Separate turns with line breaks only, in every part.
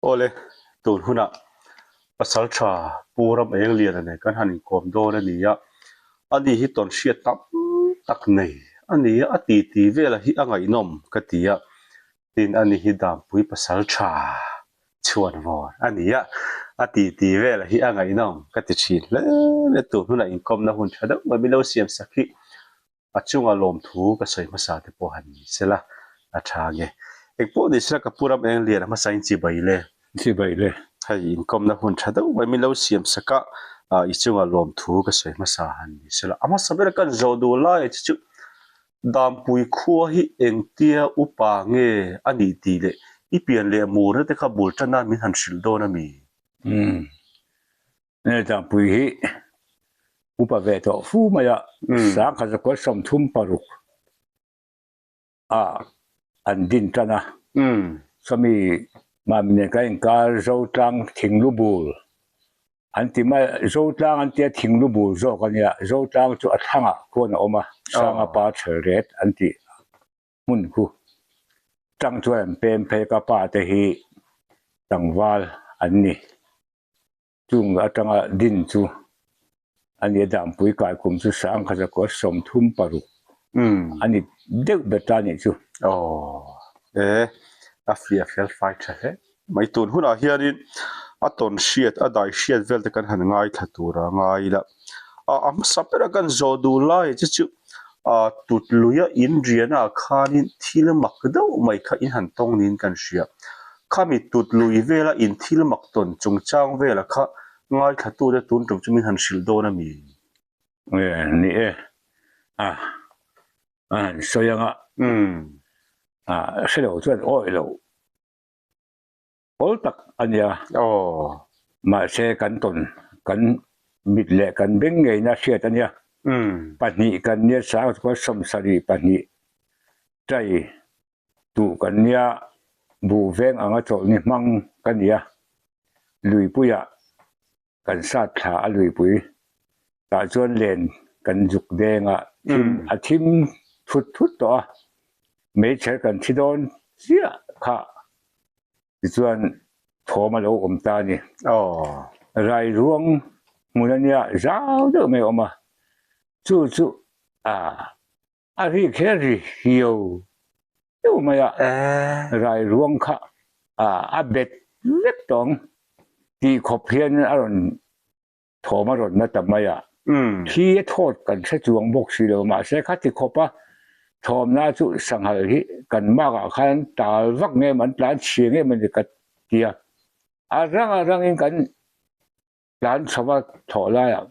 Awle, tun hunah Pasaltha Pu Ram Engliana nen kan han inkawm dawn a ni a, ani hi tawn hriat tam tak nei a ni a, a titi vela hi a ngaihnawm ka ti a, tin ani hi Dampui Pasaltha chhuanvawn a ni a, a titi vela hi a ngaihnawm ka ti thin hle mai a, tun hunah inkawmna hun tha deuh mai min lo siam sak hi. A chunga lawmthu ka sawi hmasa te pawh han ni sela a tha nge. Engpawh ni sela ka pu ram eng lian a hmasa in chibai le.
Chibai le.
Hei inkawmna hun tha deuh mai min lo siam sak a, i chunga lawmthu ka sawi hmasa han ni sela. A hmasa ber kan zawh duh lai che chu Dampui khua hi engtia upa nge a nih tih leh i pian leh murna te kha bul tan a min han hrilh dawn a mi?
Umm. Dampui hi upa ve tawh fu mai a, sangkhat zakua 36 a an din tan a, sawmi mahni nen kan inkar Zotlang Thinglubul an ti mai a, Zotlang an tia Thinglubul zawk a nia, Zotlang chu a thlangah khuan a awm a, Sanga pa Thelret an tih hmun khu tang chuan an pem phei ka pa te hi tlangval an ni. Chung atanga din chu a ni a, Dampui kai kum chu sangkhat zakua 36 a ni deuh ber ta a nih chu.
Aw e, a fiah fel fai tha hle mai. Tun hunah hianin a tawn hriat, a dai hriat vel te kan han ngaithla tur a ngai ila. A hmasa bera kan zawh duh lai che chu a tut luia in rian ah khanin thil mak deuh mai kha in han tawng niin kan hria. Khami tut lui vela in thil mak tawn chungchang vela kha ngaithla tute tun tum chu min han hrilh dawn a mi?
Nge ni e, a a han sawi anga, a hrelo chuan awih loh. Awl tak a nia.
Aw.
Mahse kan tawn, kan mit leh kan beng ngeina hriat a nia. Pahnih kan nia sang chuan 72 tai tuh kan nia, buh veng anga chawlhni hmang ka nia. Luipuiah kan sat thla a luipui tah chuan len kan zuk deng a, thim a thim thut thut tawh a, meichher kan thi dawn chiah kha tichuan thawm a lo awm ta a ni. Rai ruang hmun a nia zau deuh mai a awm a, chu chu a ri kher ri hiau deuh mai a, rai ruang kha a bet vek tawh ang tih khawp hian a rawn thawm a rawn na ta mai a, thi a thawt kan hre chuang bawk si lo mahse khati khawp a thawmna chu sanghal hi kan mak ah khan tal vak nge an tlan chhia nge mawni ka ti a, a rang a rangin kan Tlan chho a thawh laiah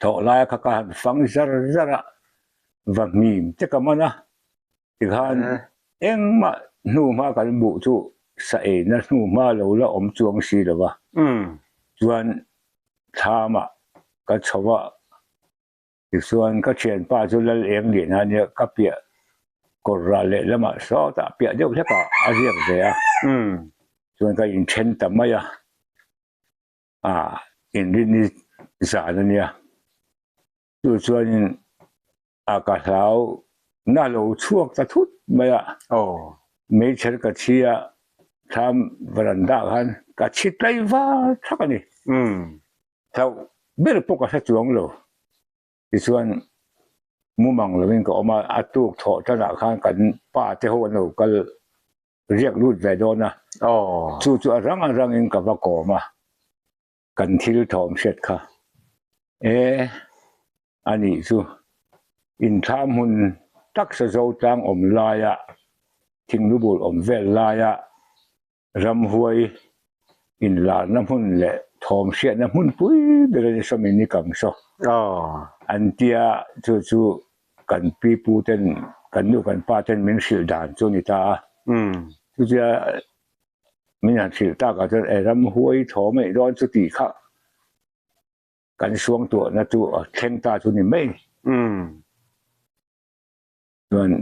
thawh laia kha ka han fang zar zar a, va hmim te ka man a, tikhan engmah hnuhma kan buh chu sa eina hnuhma lo la awm chuang si lo va, chuan thlamah ka chho a. Tichuan ka thianpa chu Lal eng lian a nia ka piah kawr ral leh lamah sawtah piah deuh hlekah a riak ve a, chuan ka inthen ta mai a, ah inrinni zan a nia, chu chuanin a ka hlau na lo chhuak ta thut mai a, meichher ka chhi a, thlam varanda khan ka chhi tlai var thak a ni. Hlauh ber pawh ka hre chuang lo. Tichuan mumang lovin ka awm a, a tuk thawh tanah khan kan pa te ho an lo kal riak lut ve dawn a, chu chu a rang a rangin ka va kawm a, kan thil thawm hriat kha e a nih chu inthlam hmun taksa zo tlang awm laia thinglubul awm vel laia Ramhuai inlarna hmun leh thawm hriatna hmun pui ber a ni sawm in ni kang saw an tia chu chu kan pi pu ten kan nu kan pa ten min hrilh dan chu a ni ta a chutia min han hrilh tak ah chuan e ramhuai thawm a nih dawn chu tih kha kan suangtuahna chu a thleng ta chu ni mai. Chuan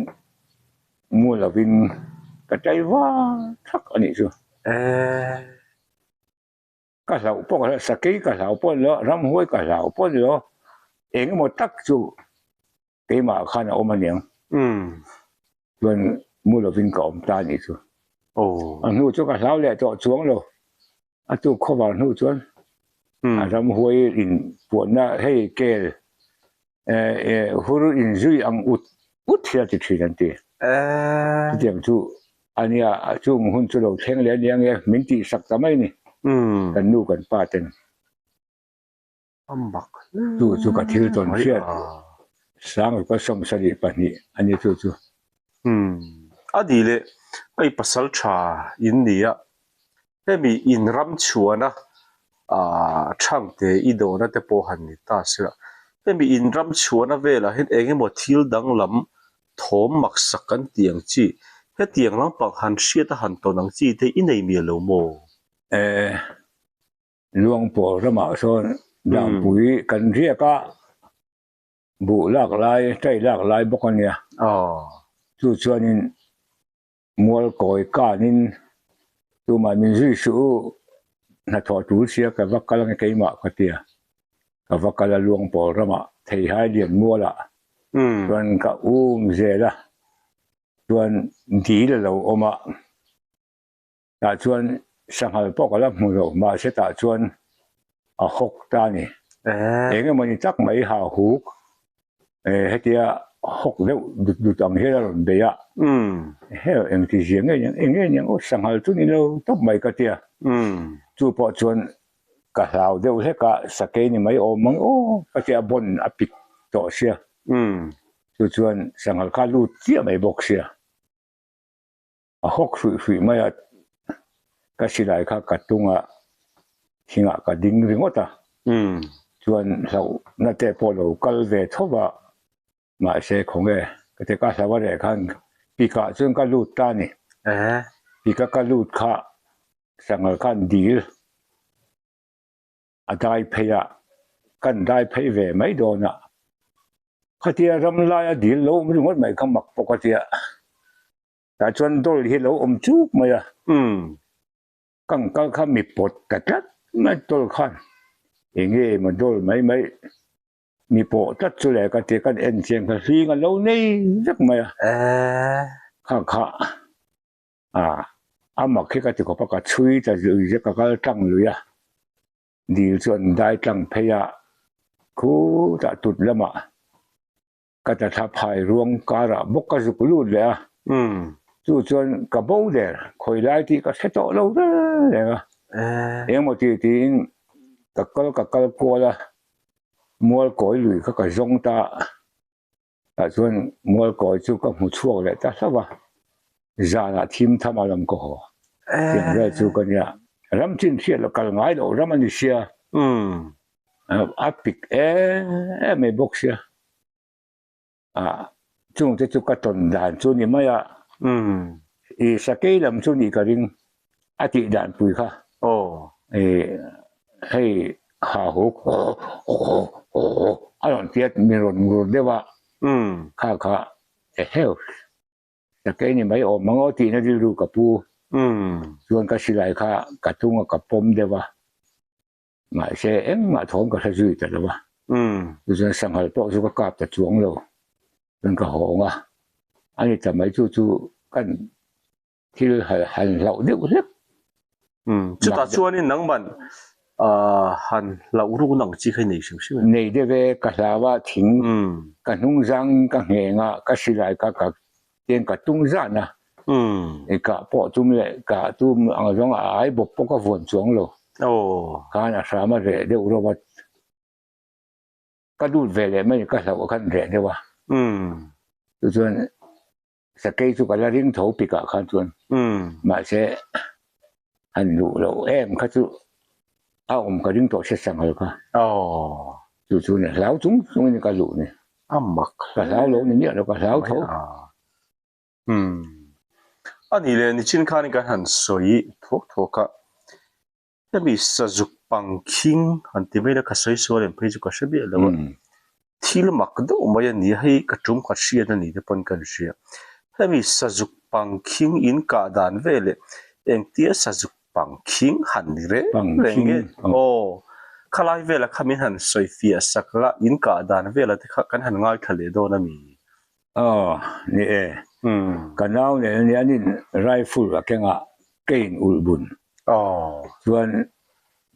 mu lovin ka tlai var thak a nih chu. Ka hlauh pawh ka hlau, sakei ka hlau pawh a ni lo, ramhuai ka hlau pawh a ni lo, eng emaw tak chu keimah khan a awm a niang. Chuan mu lovin ka awm ta a nih chu. A hnu chu ka hlau leh tawh chuang lo. A tuk khawvar hnu chuan a ramhuai in puanna hei kel hur inzui ang ut ut hi a ti thin an ti. Chutiang chu a nia, chung hun chu lo thleng leh a nia nge min tihsak ta mai ni kan nu kan pa ten. Chu chu ka thil tawn hriat sang ruka 72 a ni chu chu.
A nih leh hei pasal tha in ni a, hemi in ram chhuana thangte i dawhna te pawh han ni ta se la, hemi in ram chhuana velah hian eng emaw thil danglam thawm maksak kan tih ang chi, hetiang lampang han hriat a han tawn ang chi te i nei mial lo maw?
Luangpawl ramah sawn Dangpui kan riak a, buh lak lai, tai lak lai bawk a nia. Chu chuanin Mualkawi kanin tumah min zui suh u, hnathawh tul sia ka va kal ange keimah ka ti a. Ka va kal a Luangpawl ramah Theihai lian mualah chuan ka um zel a, chuan dil a lo awm a. Tah chuan sanghal pawh ka la hmu lo, mahse tah chuan a hawk ta a ni. Eng emaw ni tak mai ha huk, hetia hawk deuh dut dut ang hian a rawn bei a, hel engti zia nge niang, eng nge niang aw sanghal chu ni lo tawp mai ka tia. Chu pawh chuan ka hlau deuh hlek a, sakei ni mai awm ang aw ka tia bawn a pik tawh sia. Chu chuan sanghal kha lut chiah mai bawk sia. A hawk hruih hruih mai a, ka silai kha ka tung a, thingah ka ding ringawt a, chuan hlauhna te pawh lo kal ve tho va, mahse khawnge ka ti ka hlau a reh khan pikah chuan ka lut ta a ni, pika ka lut kha sanghal khan dil a dai phei a, kan dai phei ve mai dawn a, khatia ram laia dil lo awm ringawt mai kha mak pawh ka tia. Tah chuan dawl hi lo awm chuk mai a, kan kal kha mi pawt ta tlat mai dawl khan enge emaw dawl mai mai mi pawh tlat chu le ka ti kan en chiang kha hling a lo nei vek mai a, kha kha a a mak hi ka ti khawp a ka chhui ta lui zek ka kal tlang lui a, dil chu an dai tlang phei a khutah tut lamah. Ka tla phai ruang karah bawk ka zuk lut leh a, chu chuan ka bo der, khawi lai tih ka hre tawh lo reng reng a, engemaw ti tiin ka kal ka kal kual a, Mualkawi lui kha ka zawng ta a, tah chuan Mualkawi chu ka hmu chhuak leh ta hlauh a, zanah thim tham a lam ka haw, tiang vel chu ka nia, ram chin hriat loh kal ngai loh ram a ni sia, a pik em em mai bawk sia. Ah chung te chu ka tawn dan chu ni mai a i sakei lam chu nih ka ring a tih dan pui kha i hei ha huk a rawn tia mi rawn ngur deuh a kha kha eheu sakei ni mai awm ang aw tihna rilru ka pu chuan ka silai kha ka tung a ka pawm deuh a. Mahse engmah thawm ka hre zui ta lo a, chuchuan sanghal pawh chu ka kap ta chuang lo, chuan ka hawng a, a ni ta mai chu chu kan thil han hlauh deuh hlek.
Chutah chuanin nangman han hlauh ruk nang chi kha i nei hrim hrim em?
Nei deuh e, ka hlau a thing, ka hnungzang ka ngheng a, ka silai ka ka Tiang ka tung zan a, i kah pawh tum leh kah tum ang zawng a ai bawk pawh ka vuan chuang lo. Khan a hram a reh deuh rawh a, ka lut ve leh mai ka hlauh a khan reh deuh a. Chu chuan sakei chu ka la ring tho pikah khan chuan mahse han luh loh em kha chu a awm ka ring tawh hre sanghal kha. Chu chu ni hlau chung chungin ka luh ni.
A mak
Ka hlau lo ni miah lo ka hlau tho.
Umm. A nih leh nichin khanin kan han sawi thuak thuak a, hemi sazuk pangkhing han ti mai la ka sawi sual em phei chu ka hre miah lo a, thil mak deuh mai a ni a, hei ka tum khat hriat a ni te pawn kan hria. Hemi sazuk pangkhing in kah dan veleh engtia sazuk Pangkhing han ni reng reng nge aw khalai vela kha min han sawi fiah sak la in kah dan vela te kha kan han ngaithla leh dawn a mi?
Aw, ni e. Ka nau nen ania anin rifle a keng a, keiin ulh bun. Chuan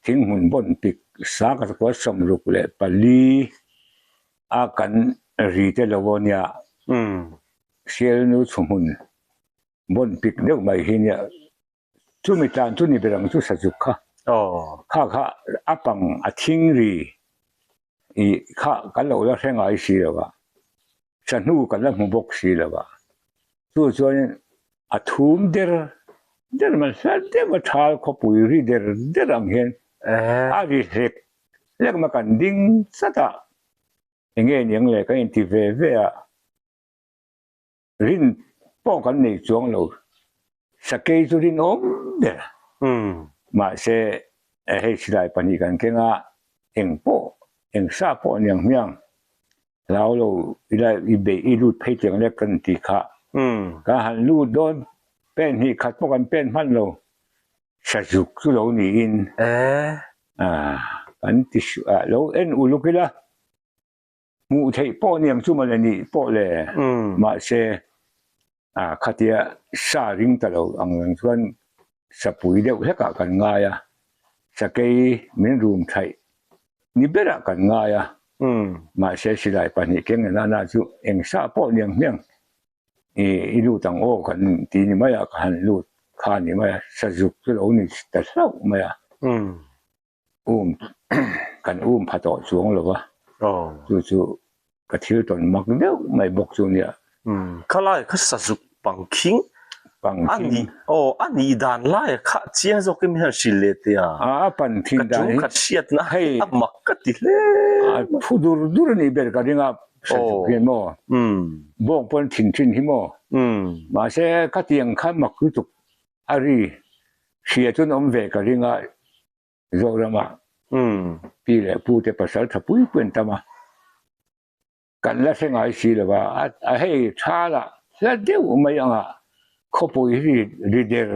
thinghmun bawn pik sang ka kual 64 a kan ri te lo ania Sialnu chhuhmun bawn pik deuh mai hi nia Chumi tlan chu ni ber ang chu Sazuk kha. Kha kha a pang a thing ri i kha kan lo la hre ngai si lo a, sahnu kan la hmu bawk si lo a. Chu chuanin a thum der der mai hla deuh a thal khawpui ri der der ang hian a ri hlek hlek mai kan ding chat a, enge niang le kan inti ve ve a. Rin pawh kan nei chuang lo, sakei chu rinawm ber. Mahse, hei silai pahnih kan keng a, eng pawh, eng sa pawh aniang hmiang, hlau lo ila i beih i lut phei tiang lek kan ti kha. Kan han lut dawn pen hnih khat pawh kan pen hman lo, sazuk chu lo niin kan ti lo en uluk ila. Hmuh theih pawh niang chu mawle nih pawh le. Mahse, khatia sa ring ta lo ang reng chuan sapui deuh hlekah kan ngai a, sakei min rum thaih ni berah kan ngai a. Mahse, silai pahnih keng nena na chu eng sa pawh niang hmiang i lut ang aw kan ti ni mai a, ka han lut kha ni mai a, sazuk chu lo ni ta hlauh mai a. Um kan um pha tawh chuang lo va, chu chu ka thil tawn mak deuh mai bawk chu nia.
Khalai kha sazuk pangkhing a nih aw a nih dan laia kha chiang zawkin min han hrilh leh teh a.
A pan thin dan hi
ka chungkhat hriatna hi a mak ka ti hle.
A phu dur dur a nih ber ka ring a sazuk hian maw bawng pawn thin thin hi maw mahse khatiang kha mak lutuk a ri hria chuan awm ve ka ring a. Zorama pi leh pu te pasal tha pui pui an tam a, kan la hre ngai si lo va, a hei thal ah hla deuh mai anga khawpui hi ri der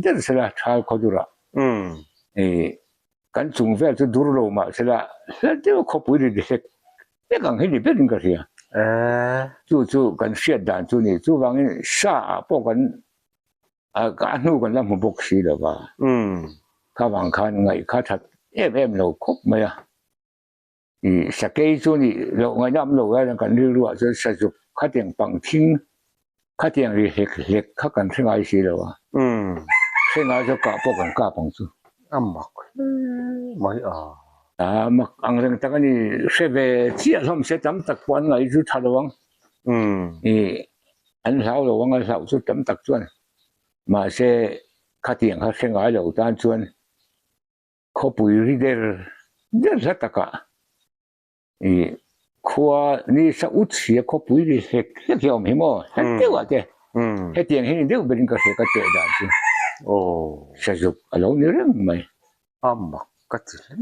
der sela thal khaw durah ih kan chung vel chu dur lo mah sela hla deuh khawpui ri hlek hlek ang hi ni berin ka hria. Chu chu kan hriat dan chu ni, chuvangin sa ah pawh kan A hnu kan la hmu bawk si lo va, kha vang khan ngaih kha that em em lo khawp mai a. I sakei chu nih loh ngaihna awm lo lai kan rilru ah chuan sazuk khatiang pangthing khatiang ri hlek hlek kha kan hre ngai si lo a, hre ngai chu kah pawh kan kap ang chu.
A mak hle mai a.
A mak ang reng tak a ni, hre ve chiah hlawm se tam tak pawh an ngaih chu tha lo ang. I An hlau lo anga hlauh chu tam tak chuan mahse khatiang kha hre ngai lo tan chuan khawpui ri der der hla takah ih khua ni sa ut sia khawpui ri hlek hlek hi a awm hi maw hla deuh ah te hetiang hi ni deuh berin ka hria ka teh dan chu sazuk a lo ni reng mai.
A mak ka ti hle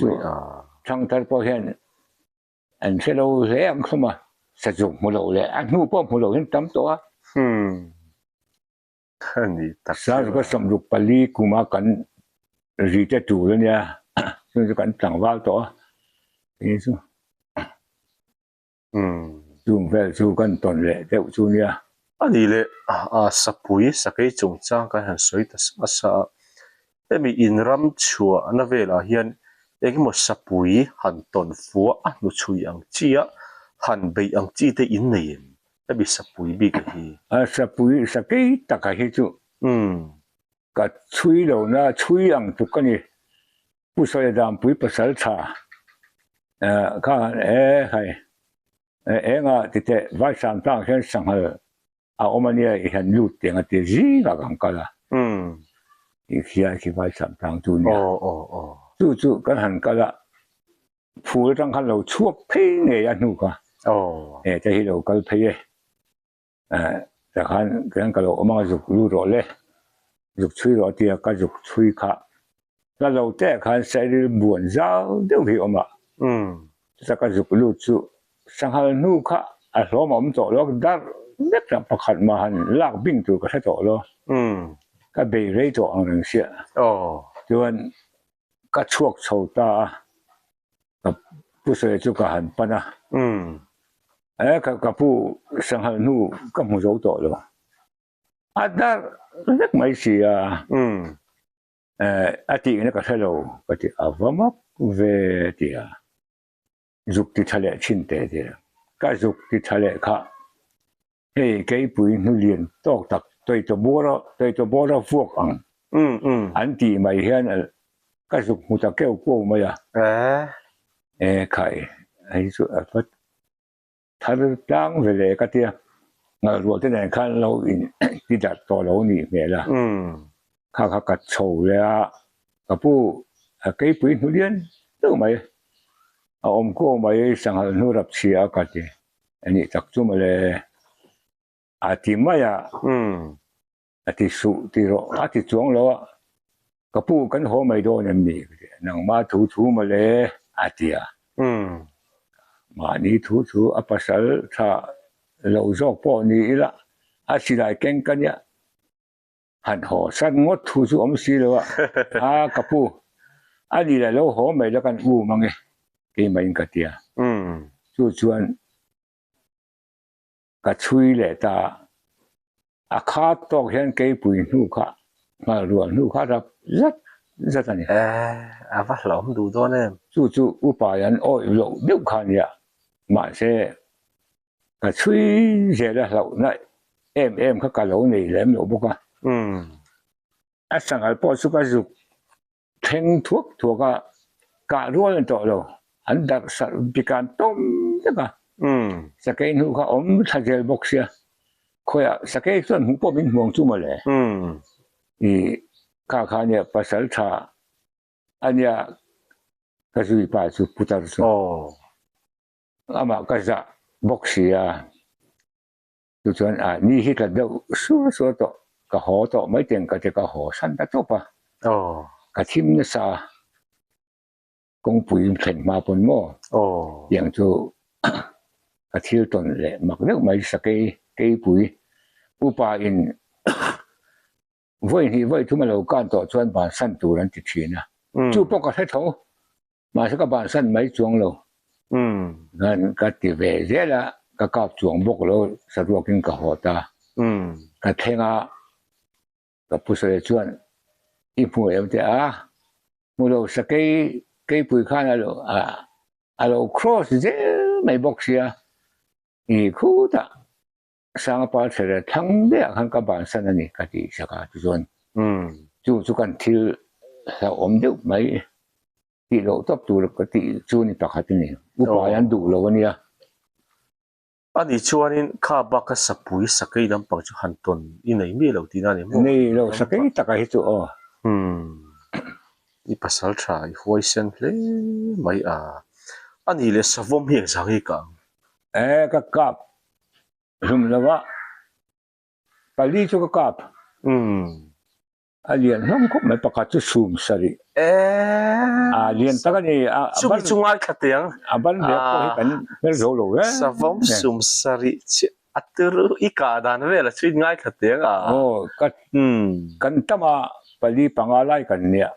mai a.
Thangthar pawh hian An hre lo hle ang thlum a, sazuk hmu lo leh a hnu pawh hmu lo hian tam tawh a.
A ni tak
Sazuk a 64 kuma kan ri te tur a nia, chumi chu kan tlangval tawh a, kei chu chung vel chu kan tawn leh deuh chu nia.
A ni leh a sapui sakei chungchang kan han sawi ta sa sa a, Hemi inram chhuahna velah hian engemaw sapui han tawn fua a hnuchhui ang chi a, han beih ang chi te in nei em? Hemi sapui bik a hi.
A sapui sakei taka hi chu ka chhui lo na chhui ang tuk a ni. Pu Sawiadanpui pasal tha kha e hai enga titeh Vaisangtlang hian sanghal A awm a nia i han lut teng a ti zingah kan kal a, i hria khi vai sam tlang chu nia. Chu chu kan han kal a, phul atang khan lo chhuak phei ngei a hnu kha, e te hi lo kal phei e, takhan kan ka lo awm anga zuk lut rawh le, zuk chhui rawh a ti a, ka zuk chhui kha Hla lo te khan sairil buan zau deuh hi a awm a, chuta ka zuk lut chu sanghal hnu kha a hlawm a awm tawh lo, dar vek lah pakhat mah han lak bing tur ka hre tawh lo, ka bei rei tawh ang reng sia. Chuan ka chhuak chho ta a, ka pu sawi chu ka han pan a. E ka ka pu sanghal hnu ka hmu zo tawh lo. A dar vek mai si a. E a tihna ka hre lo ka ti a va mak ve ti a. Zuk ti tha leh thin teh ti a. Ka zuk ti tha leh kha Hei keipui hnu lian tawk tak Toito bawra Toito bawra vuak ang an tih mai hian ka zuk hmu ta keuh kuau mai a. E khai hei chu a va thar tlang ve le ka tia ngalrual te nen khan lo in ti darh tawh lo nih hmel a. Kha kha ka chho leh a ka pu keipui hnu lian deuh mai a awm kuau mai sanghal hnu rap chhia a ka ti. Anih tak chu mawle a ti mai a, a ti suh ti rawh a ti chuang lo a, ka pu kan haw mai dawn em ni ka ti a, nangmah thu thu mawle a ti a, mahni thu thu a pasal tha lo zawk pawh ni ila a silai keng ka nia. Han haw san ngawt thu chu awm si lo a, a ka pu, a ni leh lo haw mai la kan um ange keimah-in ka ti a. Chu chuan ka chhui leh ta a, a khat tawk hian keipui hnu kha, nghal rual hnu kha rap zat zat a ni.
A va hlauhawm duh dawn em?
Chu chu upa an awih loh deuh kha a nia, mahse Ka chhui zel a hlauhna em em kha ka lo nei lem lo bawk a. A sanghal pawh chu ka zuk thleng thuak thuak a, kah rual a ni tawh lo, an darh sarh bik a an tawm vek a. Sakei hnu kha awm thla zel bawk sia, khawiah sakei chuan hmuh pawh min hmu ang chu mawle. Ih kha kha nia pasal tha a nia ka zui pa chu putar chu. Amah ka zah bawk si a, chu chuan a ni hi tla deuh sur sur tawh, ka haw tawh mai teng ka ti ka haw san ta tawp a, ka thim nasa a, kawngpui thlen hma pawn maw tiang chu ka thil tawn leh mak deuh mai sakei keipui upa in vawi hnih vawi thum a lo kan tawh chuan bansan tur an ti thin a, chu pawh ka hre tho. Mahse ka bansan mai chuang lo. Khan ka ti ve zel a, ka kap chuang bawk lo, saruakin ka haw ta. Ka thleng a, ka pu sawi chuan i hmu em teh a, hmu lo sakei keipui khan a lo a lo cross zel mai bawk sia, i khutah Sangapar thler thlang daihah khan ka bansan a ni ka tih sak a tichuan chu chu kan thil hlauhawm deuh mai tih loh tawp tur ka tih chu ni pakhat a ni upa hian duh lo a nia.
Ani chuanin kha baka sapui sakei lampang chu han tawn i nei miah lo tihna a ni maw?
Nei lo sakei taka hi chu aw.
I pasal tha i huaisen hle mai a, ani leh savawm hi engzah nge ka ang?
E ka kap hlum lo a, pali chu ka kap. A lian hlawm khawp mai, pakhat chu sum sarih. A lian tak a ni.
Chumi chu ngaithla teh ang.
A ban rek pawh hi kan hmer zo lo reng.
Savawm sum sarih chiah a tir i kah dan velah chu i ngaithla teh ang a.
Aw, ka kan tam a, pali panga lai kan nia.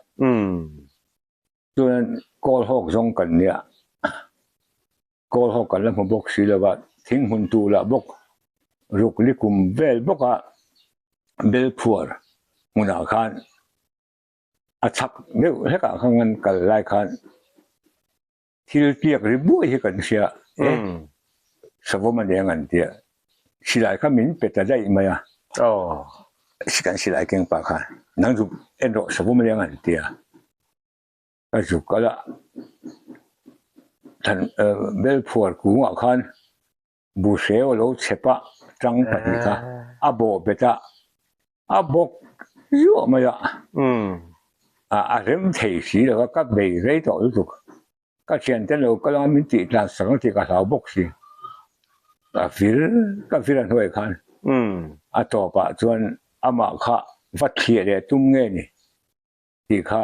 Chuan kawl hawk zawng kan nia. Kawl ho kan la hmu bawk si lo a, thing hmun tur lah bawk ruk li kum vel bawk a bel phuar hmunah khan a chhak deuh hlek ah khan kan kal lai khan thil piak ri buai hi kan hria e savawm a nia ngan tia silai kha min pe ta daih mai a kan silai keng pah khan nang chu en rawh savawm a nia ngan tia. Ka zuk kal a, than bel phuar kungah khan buhreu a lo chep a, tang pahnih kha a bawh bet a, a bawk zuah mai a, a rem thei si lo a, ka bei rei tawh lutuk, ka thiante lo kal anga min tih tlan sak ang tih ka hlau bawk si, ka vir ka vir a hnuai khan a tawpah chuan amah kha va thliah leh tum nge ni. Tih kha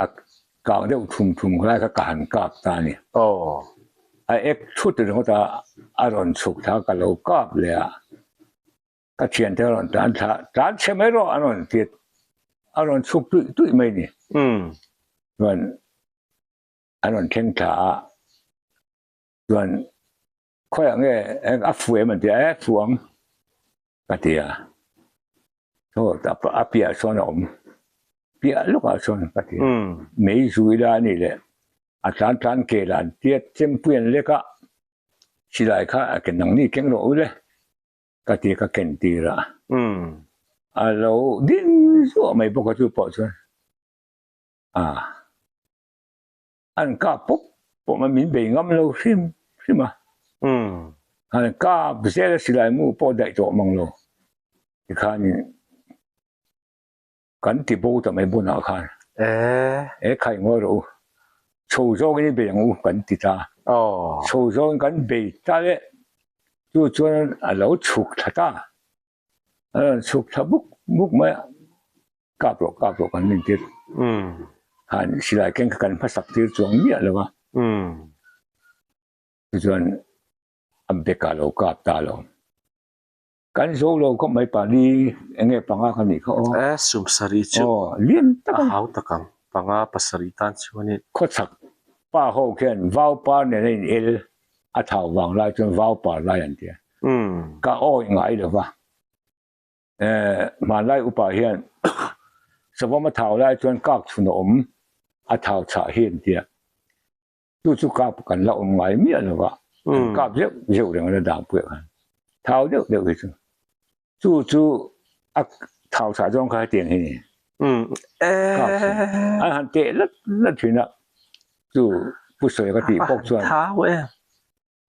a kang deuh thum thum lai kha ka han kap ta a ni. A ek thut ringawt a, a rawn chhuk thla ka lo kap leh a, ka thiante a rawn tlan thla, tlan chhe mai rawh an rawn ti, a rawn chhuk tuih tuih mai ni. Chuan an rawn thleng thla a, chuan. Khawiah nge a fu em an ti a, e fu ang ka ti a. Saw a piah sawn a awm, piah lawkah sawn ka ti a. Mei zu ila a nih leh a tlan tlan kel ah an tia chempui an lek a, silai kha a ke nangni keng rawh u le ka ti a ka ken tir a. A lo ding zuah mai bawk a chu pawh chuan a. An kap pawp pawp a, min bei ngam lo hrim hrim a. An kap zel a silai mu pawh daih tawh mang lo. Tikhanin kan ti bo ta mai bunah khan e khai ngawi rawh u, chho zawngin i bei ang u kan ti ta. Chho zawngin kan bei ta le, chu chuan a lo chhuk thla ta. A rawn chhuk thla buk buk mai a, kap rawh kap rawh kan min tir. Han silai keng kha kan hmasak tir chuang miah lo a. Tichuan a bek ah lo kap ta lo. Kan zo lo khawp mai pali eng nge panga kha nih kha aw.
E sumsarih chu
lian tak
a hau tak ang panga pasarih tan chuanin.
Khawchhak pa ho khian vau par nen a in el a thau vang lai chuan vau par lai an ti a. Ka awih ngai lo va. Hmanlai upa hian savawm a thau lai chuan kak chhun a awm a thau chhah hi an ti a. Chu chu kap kan la awm ngai miah lo va. Kan kap zeuh zeuh reng a la dang puiah khan. Thau deuh deuh hi chu. Chu chu a thau chhah zawng kha hetiang hi ni. Kap chhun. An han teh lat lat thin a. Chu Pu Sawia ka tih bawk chuan.
Thau em.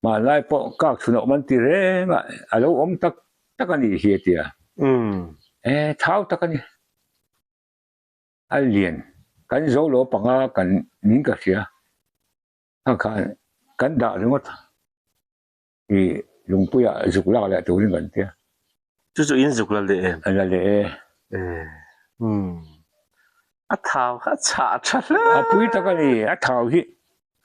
Hmanlai pawh kak chhun a awm an ti reng a, a lo awm tak tak a nih hi a ti a. E, thau tak a ni. A lian. Kan zo lo panga kan ning ka hria. Kha khan kan dah ringawt i lungpuiah zuk lak leh turin kan tia.
Chu chu in zuk la leh em?
La leh e.
E. Umm. A thau kha a chhah tha hle.
A pui tak a ni. A thau hi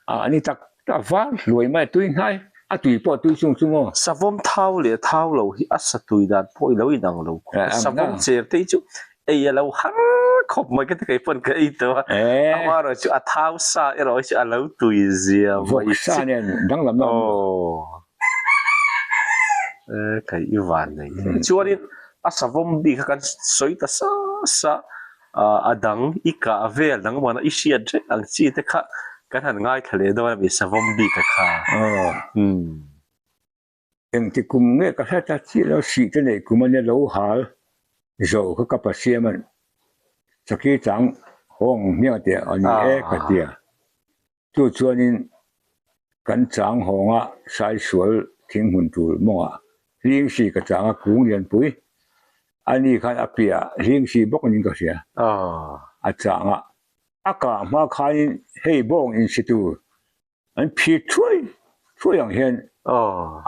a ni tak tak var hluai mai a tui hnai. A tui pawh a tui chung chung aw.
Savawm thau leh thau lo hi a sa tui dan pawh i lo inang lo khawp. Savawm cher te hi chu ei a lo har khawp mai ka ti kei pawn ka ei tawh a. Amaherawhchu chu a thau sa erawh hi chu a lo tui zia
mai. Vawksa nen danglamna awm lo.
E kei i van nei. Chuanin a savawm bik kha kan sawi ta sa sa a dang i kah vel dang mana i hriat reng ang chi te kha kan han ngaithla leh dawn a mi savawm bik a kha.
Engti kum nge ka hre ta chiah lo sih te neih kum ania lo hal zo kha ka pa siam a chaki chang hawng hmiang tih a ni e ka tia. Chu chuanin kan chang hawnga saisual thinghmun tur mawngah Hlingsi ka chang a kung lianpui a ni khan a piahah Hlingsi bawk niin ka hria. A chang a, a kah hma khanin hei bawng insi tur an phir thuai thuai ang hian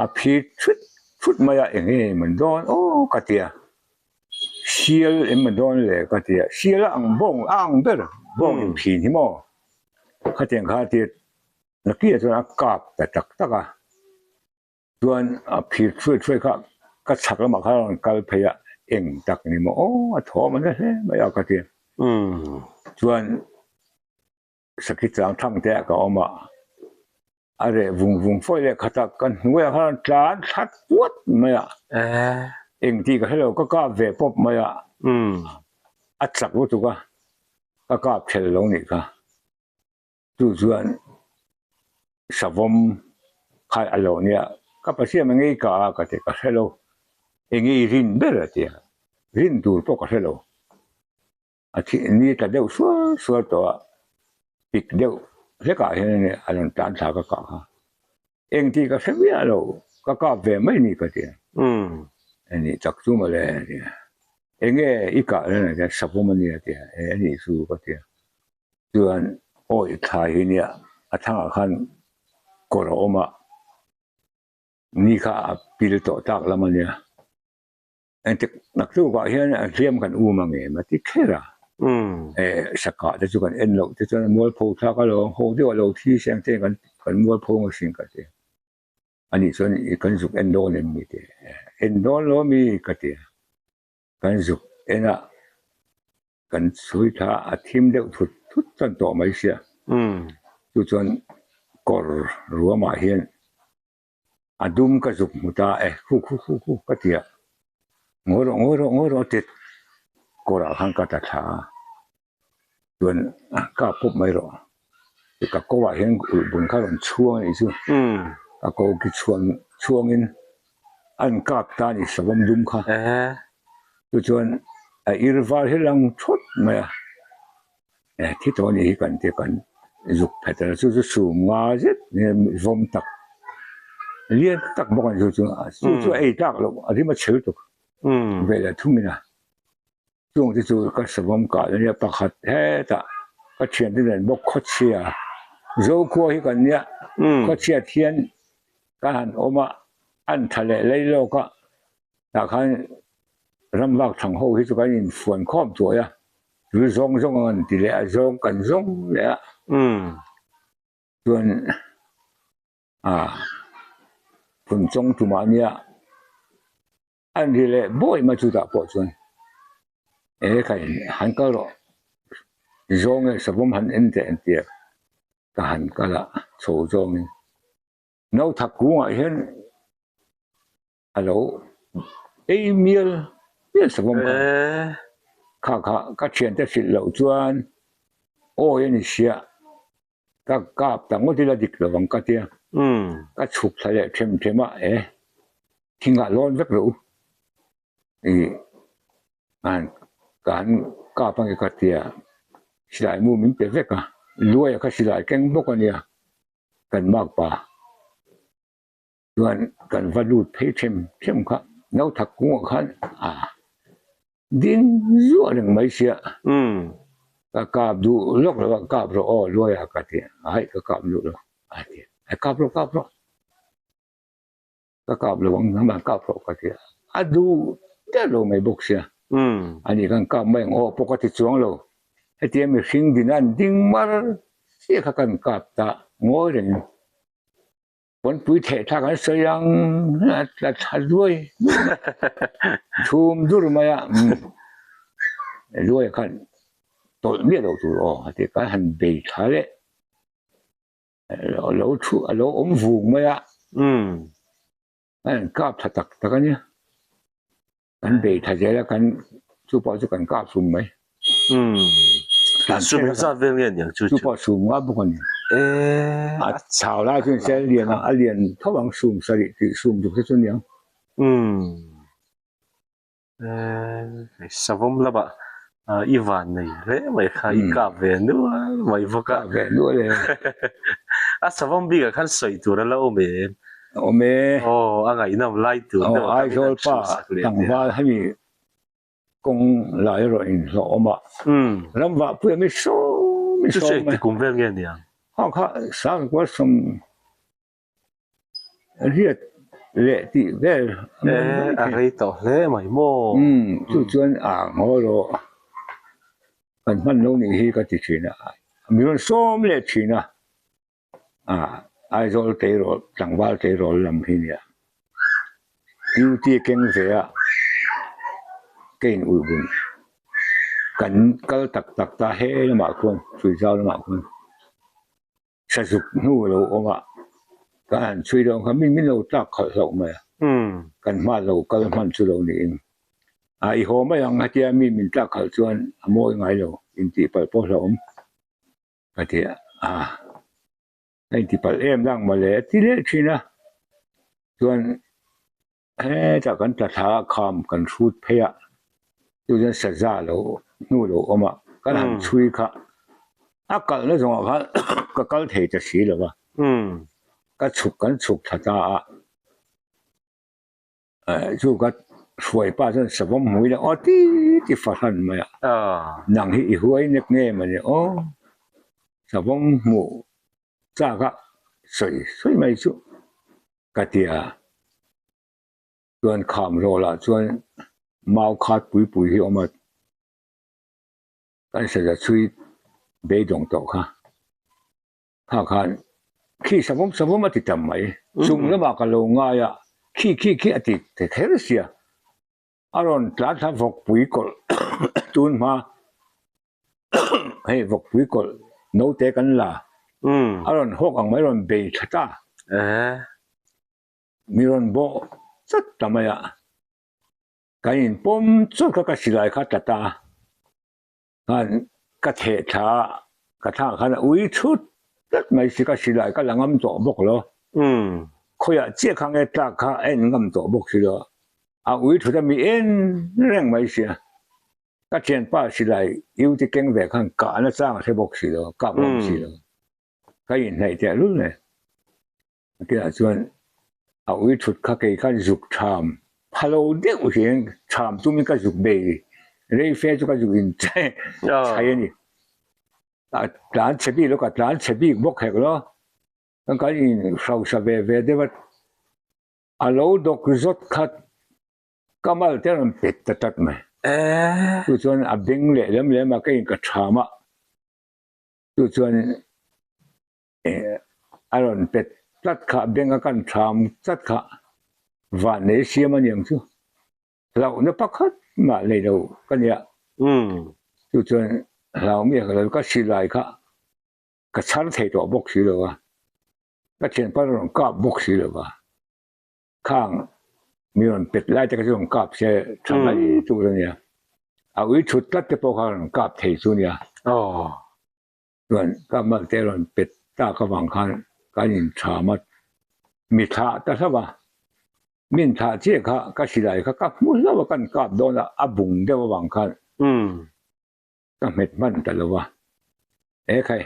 a phir thut thut mai a eng nge man dawn aw ka ti a. Sial em maw dawn le ka ti a, sial a ang bawng a ang ber bawng in phin hi maw khatiang kha tir nakiah chuan a kap ta tak tak a chuan a phir thuai thuai kha ka chhak lamah khan a rawn kal phei a eng tak ni maw aw a thawm a na hle mai a ka ti a chuan Sakhi chang thang te ah ka awm a, a reh vung vung fawih leh khat a, ka hnuaiah khan tlan thlat puat mai a, engtih ka hre lo, ka kap ve pawp mai a, a chak lutuk a, ka kap thelh lo nih kha, chu chuan savawm kha a lo nia, ka Pathian a ngei ka a ka ti, ka hre lo, enge i rin ber a ti a, rin tur pawh ka hre lo. A thih ni tla deuh sual sual tawh a, pik deuh hlekah hian a nia a rawn tlan thla ka kah kha. Engtih ka hre miah lo, ka kap ve mai ni ka ti a. A nih tak chu mawle a ti a. Enge i kah reng a ti a, savawm a nia a ti a, e a nih chu ka ti a. Chuan awi thlai hi nia a thangah khan kawr a awm a, ni kha a pil tawh tak lam a nia. Engtik naktukah hian a hliam kan um ang em a ti kher a. E sakah te chu kan en loh te chuan mualpho thlak alawm ho deuh a lo thi seng te kan kan mualpho ang asin ka ti. Ani chuan i kan zuk en dawn em ni ti en dawn lo ami ka ti a. Kan zuk en a kan chhui thla a thim deuh thut thut chuan tawh mai sia. Chu chuan kawr ruamah hian. A dum ka zuk hmu ta e, khu khu khu khu ka ti a, ngawi rawh ngawi rawh ngawi rawh a ti kawrah khan ka ta thla a, chuan kap pawp mai rawh ka ko ah hian ulh bun kha rawn chhuang a nih chu, ka ko ki chhuan chhuangin a rawn kap ta a ni savawm dum kha, chu chuan a ir var hi lang thawt mai a. Thi tawh anih hi kan ti kan zuk phet a chu chu sum nga zet vawm tak lian tak bawk a ni chu chu chu chu ei tlak loh a rim a chhel tuk ve leh thum in a chung te chu ka savawm kah a nia pakhat hetah ka thian te nen bawk khawchhia zokhua hi kan nia khawchhiat hian ka han awm a an tha leh lei lawk a tah khan ram vak thang ho hi chu kan infuan khawm tuai a chu zawng zawng ang an ti leh a zawng kan zawng leh a chuan ah phun chawng tumah nia an ri leh bawi mai chutah pawh chuan e kha han kal rawh zawng e savawm han en teh an ti a ka han kal a chho zawngin nauthak kungah hian. A lo ei mial mial sak awm kha. Kha kha ka thiante hrilh loh chuan awi a ni sia ka kap ta ngawt ila dik lo ang ka tia. Ka chhuk thla leh them them a e thingah lawn vek rawh u ih ka han kap ange ka tia silai mu min pe vek a luaia kha silai keng bawk a nia kan makpa. Chuan kan va lut phei them them kha Nauthak kungah khan a ding zuah reng mai sia. Ka kap duh lawk lo a, kap rawh aw luaia ka ti a, hai ka kap duh lo a ti a, hai kap rawh kap rawh ka kap lo ang nangmah kap rawh ka ti a, a duh der lo mai bawk sia. Ani khan kap mai ang aw pawh ka ti chuang lo, hetia mihring dina an ding mar chiah kha kan kap ta ngawi reng. Pawnpui theh thlak an sawi ang a tla thla duai chhum dur mai a luai khan tawlh miah loh tur aw a ti kan han bei thla leh a lo thu a lo awm vung mai a a han kap tha tak tak a nia. Kan bei tha zel a, kan chu pawh chu kan kap sum mai.
Umm. Sum zat vel nge niang chu
chu? Chu pawh sum nga bawk a ni.
Eh.
A chau lai chuan se a lian a, a lian tho ang sum sarih tih sum duk te chu niang.
Umm. Eh, savawm lamah i van nei hle mai kha i kap ve nual mai bawk a.
Kap ve nual e.
A savawm bikah khan sawi tur a la awm em?
Awm e.
Aw, a ngaihnawm lai tur
deuh a Aizawl pa tlangval hemi kawng lai erawh inhlawh awm a. Ramvah pui a mi sawm mi sawm.
Chu chu engti kum vel nge niang?
Ha kha Sangkua sawm riat leh tih vel
a ni mai thei. A rei tawh hle mai maw?
Chu chuan a ngaw rawh kan hman lo nih hi ka ti thin a. Mi rawn sawm leh thin a. Aizawl tleirawl tlangval tleirawl lam hi nia duty keng ve a ka in ulh bun kan kal tak tak ta he lamah khuan Tuizau lamah khuan sazuk hnu a lo awm a ka han chhui dawn kha min min lo tlak khalh hlauh mai a kan hma lo kal hman chu lo niin a i haw mai ang hetia mi min tlak khalh chuan a mawi ngai lo intih palh pawh hlauhawm. Ka ti a, ka inti palh em lang mawle a ti leh thin a, chuan hetah kan tla thla a kham kan hrut phei a, chu chuan saza lo hnu lo awm a, kan han chhui kha a kalna zawngah khan ka kal thei ta si lo va, ka chhuk kan chhuk thla ta a. Chu ka hruai pa chuan savawm hmui leh aw ti ti fahran mai a, nang hi i huai nek nge mawni aw savawm hmuh chak a sawi sawi mai chu ka ti a, chuan kham rawlah chuan mau khat pui pui hi a awm a, kan saza chhui beidawng tawh kha. Kha khan khi savawm savawm a ti tam mai. Chung lamah ka lo ngai a, khi khi khi a ti ta kher sia. A rawn tlan thla vawkpui kawlh tun hma hei vawkpui kawlh naute kan la a rawn hawk ang mai a rawn bei tha ta. Mi rawn bawh chat ta mai a, kan inpawm chawt kha ka silai kha tla ta a, khan ka theh thla a, ka thla ah khan a ui thut tlat mai si, ka silai ka la ngam tawh bawk lo, khawiah chiah kha nge tlak kha a en ngam tawh bawk si lo, a ui thut a mi en reng mai sia. Ka thianpa silai iute keng ve khan kahna chang a hre bawk si lo, kap ngam si lo. Ka inhnaih teh lul mai. Tia chuan a ui thut kha kei khan zuk tham pha lo deuh hian tham tumin ka zuk bei rei fe chu ka zuk in chai a ni. A tlan chhe bik lo ka tlan chhe bik bawk hek lo. Kan kan in hrosa ve ve deuh a, a lo dawk zawt khat ka mal te rawn pet ta tlat mai. Chu chuan a beng leh lem lem a ka in ka tham a, chu chuan A rawn pet tlat kha beng a kan tham tlat kha van nei siam a niang chu hlauhna pakhat mah nei lo ka nia chu chuan hlau mi ka lo ka silai kha ka chhar thei tawh bawk si lo a ka thianpa rawn kap bawk si lo va khang mi rawn pet lai te kha chu rawn kap se tha mai tur a nia a ui thut tlat te pawh kha rawn kap thei chu nia. Chuan ka mal te rawn pet tak avang khan kan intham a, mi thlah ta hlauh a, min thlah chiah kha ka silai kha ka hmu hlauh a kan kap dawn a, a bung deuh avang khan ka hmet hman ta lo a, ekhai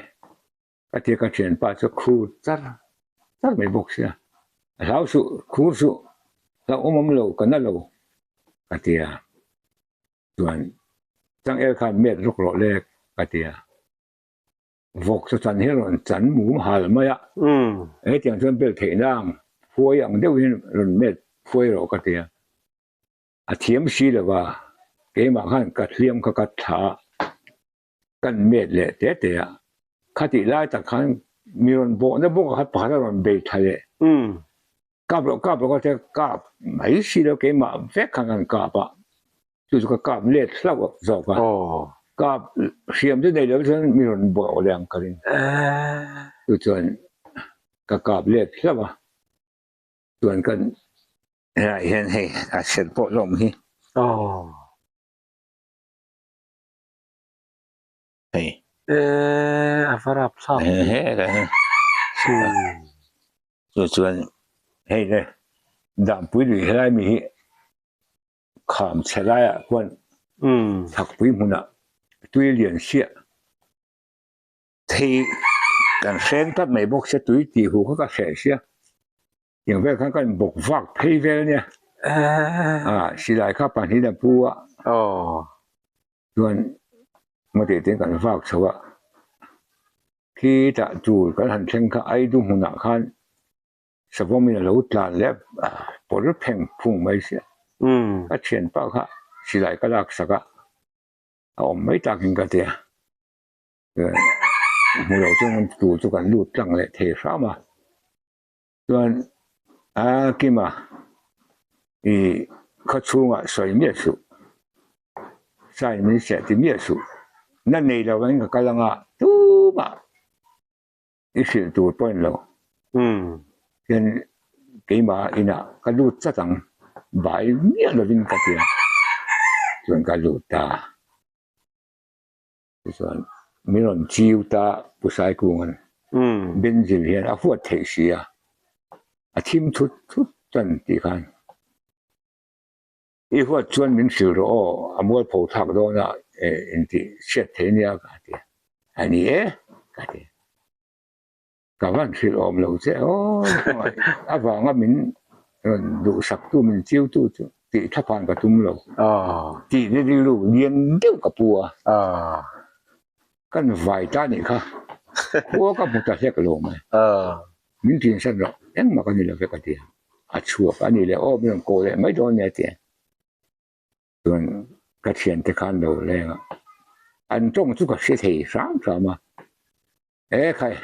ka tia ka thianpa chu khur char char mai bawk sia, a hlau suh khur suh hlauhawm awm lo ka na lo ka tia Chuan changel khan met rawk rawh le ka ti a, vawk chu chan hi rawn chan mum hal mai a, hetiang chuan bel theih nang phuai ang deuh hian rawn met phuai rawh ka ti a, a thiam si lo va, keimah khan ka hliam kha ka thla a, kan met leh te te a, khatih lai tak khan mi rawn bawhna bawk ah khan pakhat a rawn bei tha leh. Kap loh kap loh ka tia kap mai si lo keimah vek khan kan kap a, chu chu ka kap let hlauh zawk a, kap hriam chu nei lo chuan mi rawn bawh leh ang ka ring, chu chuan ka kap let hlauh a, chuan kan helaiah hian hei a serh pawh la awm hi. Hei.
Eee a va rap thlak.
Chu chuan hei le Dampui lui helai mi hi kham chhe laiah khuan Thakpui hmunah tui lian siah thei kan hreng tlat mai bawk sia tui tih huh kha ka hreh sia tiang vel khan kan bawk vak phei vel ania silai kha pahnih a pu a. Chuan ngawteh te kan vak chho a, khitah tur kan han thleng kha Aidu hmunah khan savawmin a lo tlan leh pawr pheng phung mai sia. Ka thianpa kha silai ka lak sak a, a awm mai takin ka ti a, hmu lo chuan tur chu kan lut tlang leh thei hram a. Chuan a Kima i khaw chhungah sawi miah suh, sign min siah ti miah suh, na nei lo angin ka kal anga tumah i hrilh tur pawh a ni lo. Chuan keimah inah ka lut chat ang, bai miah lovin ka ti a, chuan ka lut ta. Tichuan min rawn chiu ta Pu Saikunga'n Benzil hian a huat theih si a, a thim thut thut tan tih khan i huat chuan min hrilh rawh aw, a mualpho thlak dawn a intih hriat thei nia ka ti a, a ni e ka ti. Ka van hrilh awm lo che aw avanga min rawn duhsak tu min chiu tu chu tih thlap han ka tum lo tih ni rilru lian deuh ka pu a kan vai ta nih kha khua ka hmu ta hlek lo mai min tin san rawh engmah ka ni lo ve ka ti a a chhuak a ni leh aw min rawn kawh leh mai dawn nia ti a chuan ka thiante khan lo leng a an tawng chu ka hre thei hram hram a. E khai,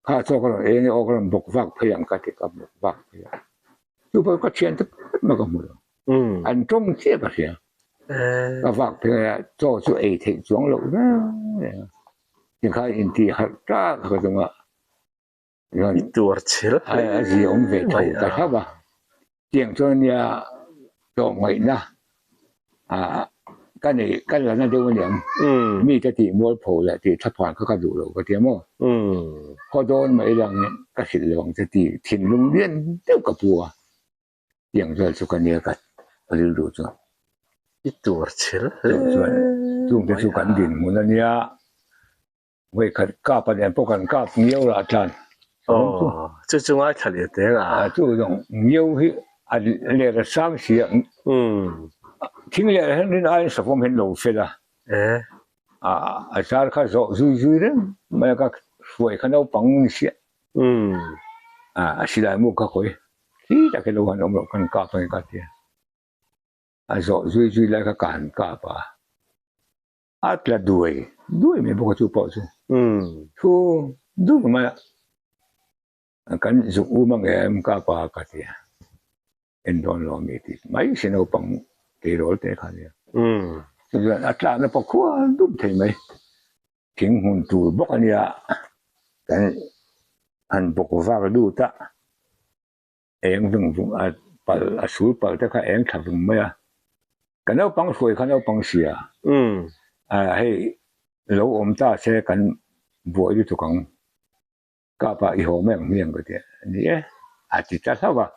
kha chaw ka rawn eng e aw ka rawn bawk vak phei ang ka ti ka bawk vak phei a. Chu pawh ka thian te pakhat mah ka hmu lo. An tawng chiah ka hria. Ka vak phei a, chaw chu ei theih chuang loh reng reng a. Tikhan intih harh tak ka tum a.
I tuar chhel
hle a zia awm ve tho ta hlauh a. Tiang chuan nia tlawmngaihna ka nei ka la na deuh aniang. Mi te tih mualpho leh tih thlaphan kha ka duh lo ka ti a maw. Khaw dawn mai lang ka hrilh lo ang che tih thinlung lian deuh ka pu a. Tiang vel chu ka nia ka rilru chu.
I tuar chhel hle
chuan chungte chu kan dinhmun ania. Vawikhat kap a nen pawh kan kap ngiau lah tlan.
Aw, chu chu ngaithla leh teng a.
Chu zawng ngiau hi a ler a sang si a. Thing leh hian rin aiin savawm hian lo fel a. A zar kha zawh zui zui reng mai a, ka hruai kha naupang ni sia. A silai mu kha khawi khi tak hi lo han awm loh kan kap ange ka ti a. A zawh zui zui lai kha ka han kap a. A tla duai duai mai bawk a chu pawh chu thu dur mai a kan zuk um ang em ka pa ka ti a en dawn lo mi tih mai si naupang tleirawl te kha nia chuan a tlakna pawh khua dum thei mai thing hmun tur bawk a nia kan han bawk vak lut a. Eng vung vung a pal a sul pal te kha eng thla vung mai a, ka naupang hruai kha naupang sia a hei lo awm ta se kan buai lutuk ang kapa i haw mai ang hmiang ka ti a ni e a ti ta hlauh a,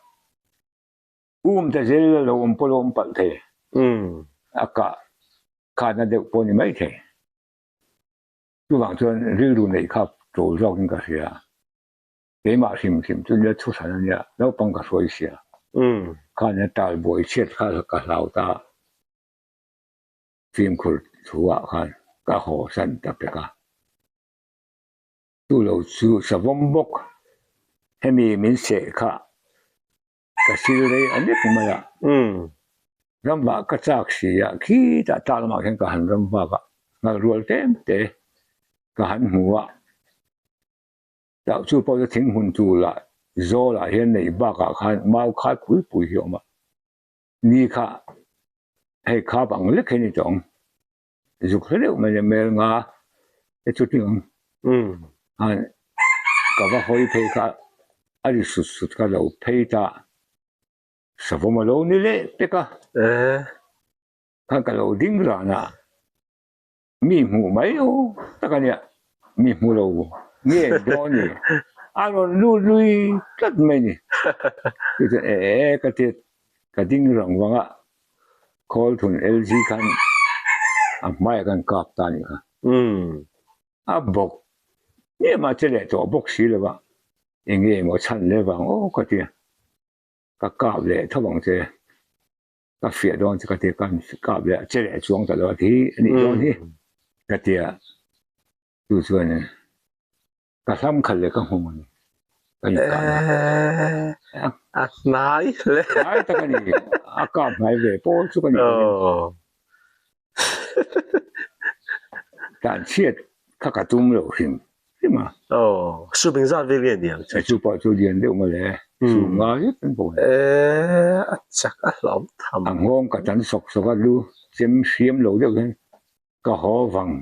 um ta zel lo awm pawh lo awm palh thei a kah khatna deuh pawh ni mai thei chuvang chuan rilru neih kha tul zawkin ka hria. Keimah hrim hrim chu nia thuhran a nia, naupang ka hruai sia. Khan a tal buai chhiat kha ka hlau ta a, fimkhur thu ah khan ka haw san ta pek a. Chu lo chu savawm bawk, hemi min seh kha ka sil rei a nek mai a. Ramvah ka chak si a, khitah tlak lamah khian ka han ramvak a, ngal rual tlem te ka han hmu a. Tah chu pawh chu thing hmun tur lah zawl ah hian neih bakah khan mau khai pui pui hi a awm a, ni kha hei khap ang lek hi a ni tawh ang, zuk hla deuh mai nia mel nga te chu tling ang khan ka va hawi phei kha a ri sut sut kha lo phei ta savawm a lo ni leh pek a, khan ka lo ding ran a. Mi hmuh mai lo tak a nia, mi hmu lo nge dawn ni, a rawn lut lui tlat mai ni. Chuchuan e e ka ti ka ding rang vang a, Khawlthun LG khan a hmaiah khan kap ta a nih kha. A bawk em a che leh tawh bawk si lo va, eng nge maw chhan leh vang aw ka ti a, ka kap leh tho ang che. Ka fiah dawn chu ka ti a, ka kap leh a che leh chuang ta lo a ti a nih dawn hi ka ti a, chu chuan ka hlam khat leh ka nghawng a ni ka inkah na.
A hnai hle.
Hnai tak a ni, a kap hnai ve pawl chu ka ni lo. Tlan chhiat kha ka tum lo hrim hrim a.
Aw, sum engzat vel nge ni ang
chu? Chu pawh chu lian deuh mawle, sum nga zet an pawh ni.
Eee, a chak a hlauh tham.
A nghawng ka tan sawk sawk a, lu chem hriam lo deuh hian ka haw vang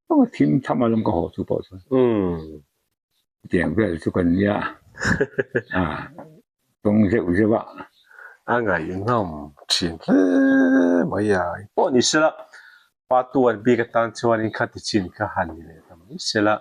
vang a, thim tham alawm ka haw chu pawh chuan. Tiang vel chu kan nia a, tawng zeuh zeuh a.
A ngaihnawm thin hle mai a. Pawh ni sela, pa tuan bik atan chuanin khati chin kha han ni leh ta mai sela.